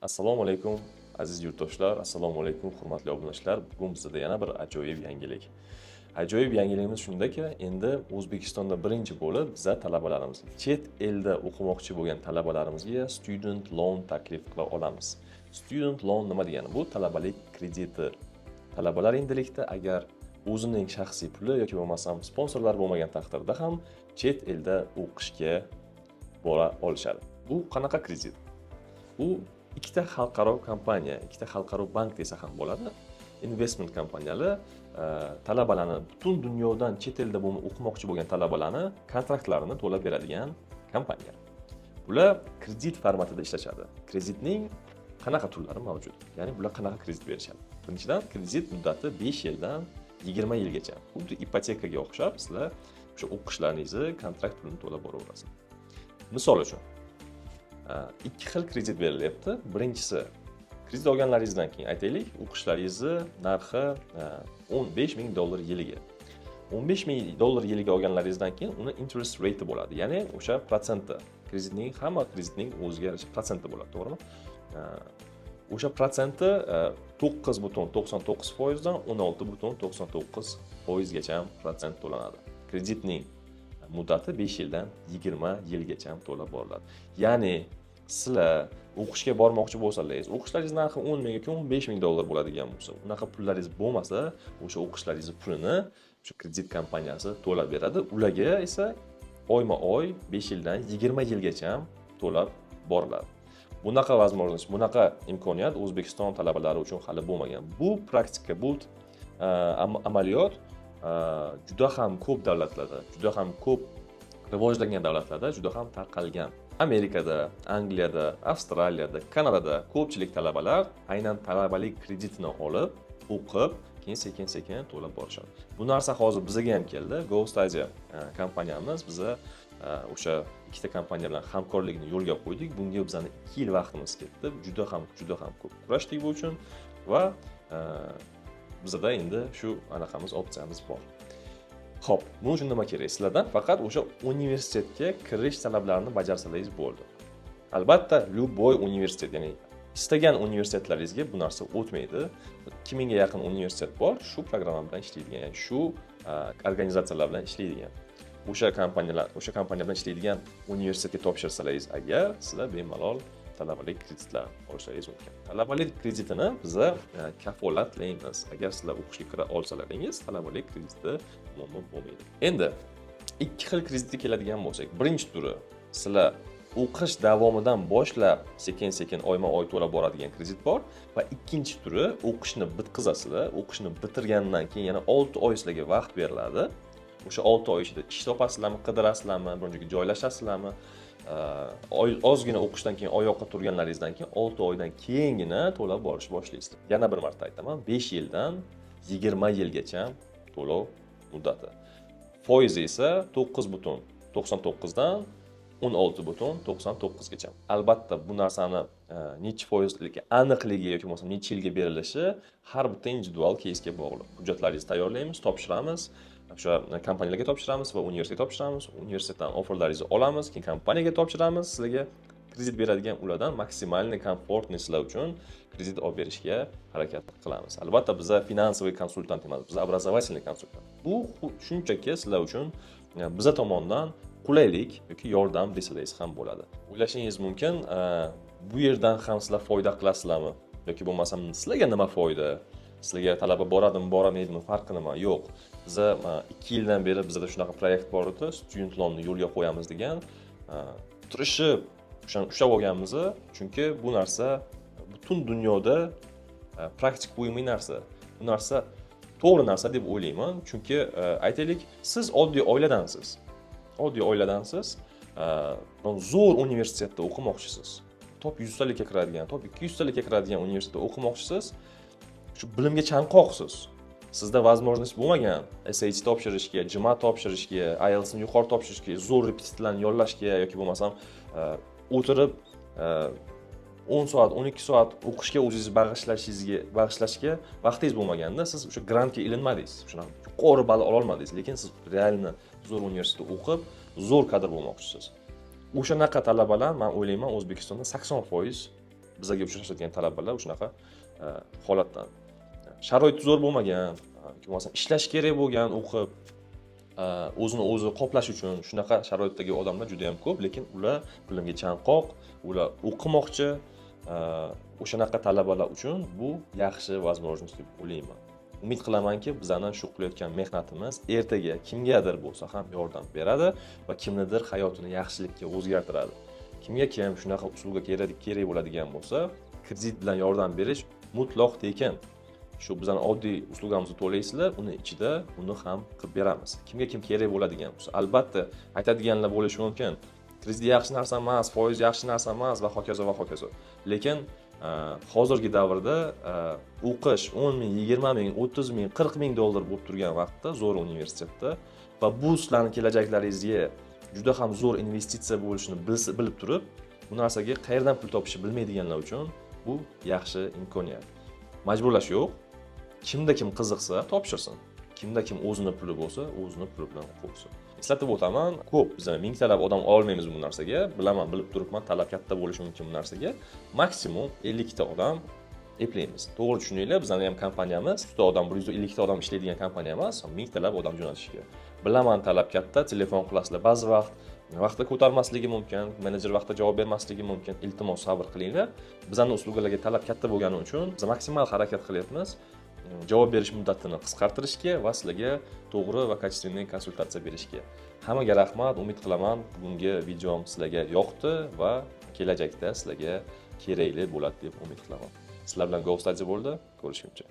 Assalomu alaykum, aziz yurtdoshlar, assalomu alaykum, hurmatli obunachilar. Bugun bizda yana bir ajoyib yangilik. Ajoyib yangiligimiz shundaki, endi O'zbekistonda birinchi bo'lib biza talabalarimizga, chet elda o'qimoqchi bo'lgan talabalarimizga student loan taklif qila olamiz. Student loan nima degani? Bu talabalik krediti. Talabalar endilikda agar o'zining shaxsiy puli yoki bo'lmasam sponsorlar bo'lmagan taqdirda ham chet elda o'qishga bora olishadi. Bu qanaqa kredit? Bu ikkita xalqaro kompaniya, ikkita xalqaro bank desa ham bo'ladi, investment kompaniyalar talabalarni, butun dunyodan chet elda o'qimoqchi bo'lgan talabalarni kontraktlarini to'lab beradigan kompaniya. Bular kredit formatida ishlashadi. Kreditning qanaqa turlari mavjud, ya'ni bular qanaqa kredit berishadi? Birinchidan, kredit muddati 5 yildan 20 yilgacha. Xuddi ipotekaga o'xshab, sizlar o'sha o'qishlaringizni kontrakt pulini to'lab boraverasizlar. Misol uchun, ikki xil kredit berilyapti. Birinchisi, kredit olganlaringizdan keyin, aytaylik, o'qishlaringizni narxi 15 000 dollar yiliga. 15 000 dollar yiliga olganlaringizdan keyin uni interest rate bo'ladi, ya'ni o'sha protsenti. Kreditning, hamma kreditning o'ziga yarasha protsenti bo'ladi, to'g'rimi? O'sha protsenti 9,99%dan 16,99%gacha protsent to'lanadi. Kreditning muddati 5 yildan 20 yilgacha to'lab boriladi. Ya'ni sizlar o'qishga bormoqchi bo'lsangiz, o'qishlaringiz narxi 10 000 yoki 15 000 dollar bo'ladigan bo'lsa, unaqa pullaringiz bo'lmasa, o'sha o'qishlaringizni pulini o'sha kredit kompaniyasi to'lab beradi. Ularga esa oyma oy 5 yildan 20 yilgacha to'lab boriladi. Bunaqa возможность, bunaqa imkoniyat O'zbekiston talabalari uchun hali bo'lmagan. Bu praktika, bu amaliyot juda ham ko'p davlatlarda, juda ham ko'p rivojlangan davlatlarda juda ham tarqalgan. Amerikada, Angliyada, Avstraliyada, Kanadada ko'pchilik talabalar aynan talabalik kreditini olib o'qib, keyin sekin sekin to'lab borishadi. Bu narsa hozir bizaga ham keldi. Go Stadia kompaniyamiz, biza o'sha ikkita kompaniya bilan hamkorlikni yo'lga qo'ydik. Bunga bizani 2 yil vaqtimiz ketdi. Juda ham, juda ham ko'p kurashdik bu uchun va bizada endi shu anaqamiz, opsiyamiz bor. Ho'p, buning uchun nima kerak sizlardan? Faqat o'sha universitetga kirish talablarini bajarsalaringiz bo'ldi. Albatta, любой universitet, ya'ni istagan universitetlaringizga bu narsa o'tmaydi. 2000ga yaqin universitet bor shu programma bilan ishlaydigan, ya'ni shu organizatsiyalar bilan ishlaydigan. O'sha kompaniyalar, o'sha kompaniya bilan ishlaydigan universitetga topshirsalaringiz agar, sizlar bemalol talabalik kreditlar olishlaringiz mumkin. Talabalik kreditini biza kafolatlaymiz. Agar sizlar o'qishga kira olsalaringiz, talabalik krediti muammo bo'lmaydi. Endi ikki xil kreditga keladigan bo'lsak, birinchi turi sizlar o'qish davomidan boshlab sekin sekin oyma oy to'lab boradigan kredit bor va ikkinchi turi o'qishni bitkazasizlar. O'qishni bitirgandan keyin yana 6 oy sizlarga vaqt beriladi. O'sha 6 oy ichida ish topasizlarmi, qidirasizlarmi, bir joyga joylashasizlarmi, ozgina o'qishdan keyin oyoqqa turganlaringizdan keyin, 6 oydan keyingina to'lab borishni boshlaysizlar. Yana bir marta aytaman, 5 yildan 20 yilgacha to'lov muddati, foizi esa 9,99dan 16,99gacha. Albatta, bu narsani nechi foizligi aniqligi yoki bo'lmasam necha yilga berilishi har bitta individual keysga bog'liq. Hujjatlaringizni tayyorlaymiz, topshiramiz, o'sha kompaniyalarga topshiramiz va universitetga topshiramiz. Universitetdan offerlaringizni olamiz, keyin kompaniyaga topshiramiz sizlarga kredit beradigan. Ulardan максимальный комфортный sizlar uchun kredit olib berishga harakat qilamiz. Albatta, biza финансовый konsultant emas, biz образовательный konsultant. Bu shunchaki sizlar uchun biza tomondan qulaylik yoki yordam desangiz ham bo'ladi. O'ylashingiz mumkin, bu yerdan ham sizlar foyda qilasizlarmi yoki bo'lmasam sizlarga nima foyda, sizlarga talaba boradimi, bormaydimi, farqi nima? Yo'q, biza 2 yildan beri bizada shunaqa proyekt bor edi, student loanni yo'lga qo'yamiz degan. Tirishib o'shani ushlab olganmiz, chunki bu narsa butun dunyoda практикуемый narsa. Bu narsa to'g'ri narsa deb o'ylayman, chunki aytaylik, siz oddiy oiladansiz, oddiy oiladansiz, zo'r universitetda o'qimoqchisiz, top 100talikka kiradigan, top 200talikka kiradigan universitetda o'qimoqchisiz, shu bilimga chanqoqsiz. Sizda возможность bo'lmagan SAT topshirishga, GMAT topshirishga, IELTSni yuqori topshirishga, zo'r repetitorlarni yollashga yoki bo'lmasam o'tirib 10 soat, 12 soat o'qishga o'zingizni bag'ishlashga vaqtingiz bo'lmaganda, siz o'sha grantga ilinmadingiz, shunaqa yuqori ball ololmadingiz, lekin siz реально zo'r universitetda o'qib, zo'r kadr bo'lmoqchisiz. O'shanaqa talabalar, man o'ylayman, O'zbekistonda 80% Bizlarga uchrashadigan talabalar shunaqa holatdan, sharoiti zo'r bo'lmagan yoki bo'lmasam ishlash kerak bo'lgan, o'qib o'zini o'zi qoplash uchun, shunaqa sharoitdagi odamlar juda yam ko'p, lekin ular bilimga chanqoq, ular o'qimoqchi. O'shanaqa talabalar uchun bu yaxshi возможность deb o'ylayman. Umid qilamanki, bizani shu qilayotgan mehnatimiz ertaga kimgadir bo'lsa ham yordam beradi va kimnidir hayotini yaxshilikka o'zgartiradi. Kimga kim shunaqa услуга kerak bo'ladigan bo'lsa, kredit bilan yordam berish mutlaq tekin. Shu bizani oddiy услуга mizni to'laysizlar, uni ichida uni ham qilib beramiz. Kimga kim kerak bo'ladigan bo'lsa, albatta, aytadiganlar bo'lishi mumkin: kredit yaxshi narsa emas, foiz yaxshi narsa emas va hokazo, va hokazo. Lekin hozirgi davrda o'qish 10 ming, 20 ming, 30 ming, 40 ming dollar bo'lib turgan vaqtda zo'r universitetda va bu sizlarni kelajaklaringizga juda ham zo'r investitsiya bo'lishini bilib turib, bu narsaga qayerdan pul topishni bilmaydiganlar uchun bu yaxshi imkoniyat. Majburlash yo'q. Kimda kim qiziqsa, topshirsin. Kimda kim o'zini puli bo'lsa, o'zini puli bilan o'qisa. Eslatib o'taman, ko'p biz mingtalab odam olmaymiz bu narsaga. Bilaman, bilib turibman, talab katta bo'lishi mumkin bu narsaga. Maksimum 50 ta odam eplaymiz. To'g'ri tushuninglar, bizani ham kompaniyamiz 100 ta odam, 150 ta odam ishlaydigan kompaniya emas mingtalab odam jo'natishga. Bilaman, talab katta, telefon qilasizlar, ba'zi vaqt vaqtida ko'tarmasligi mumkin, menejer vaqtida javob bermasligi mumkin. Iltimos, sabr qilinglar. Bizani услуга larga talab katta bo'lgani uchun biz maksimal harakat qilyapmiz javob berish muddatini qisqartirishga va sizlarga to'g'ri va качественный konsultatsiya berishga. Hammaga rahmat. Umid qilaman, bugungi videom sizlarga yoqdi va kelajakda sizlarga kerakli bo'ladi deb umid qilaman. Sizlar bilan Go Study bo'ldi. Ko'rishguncha.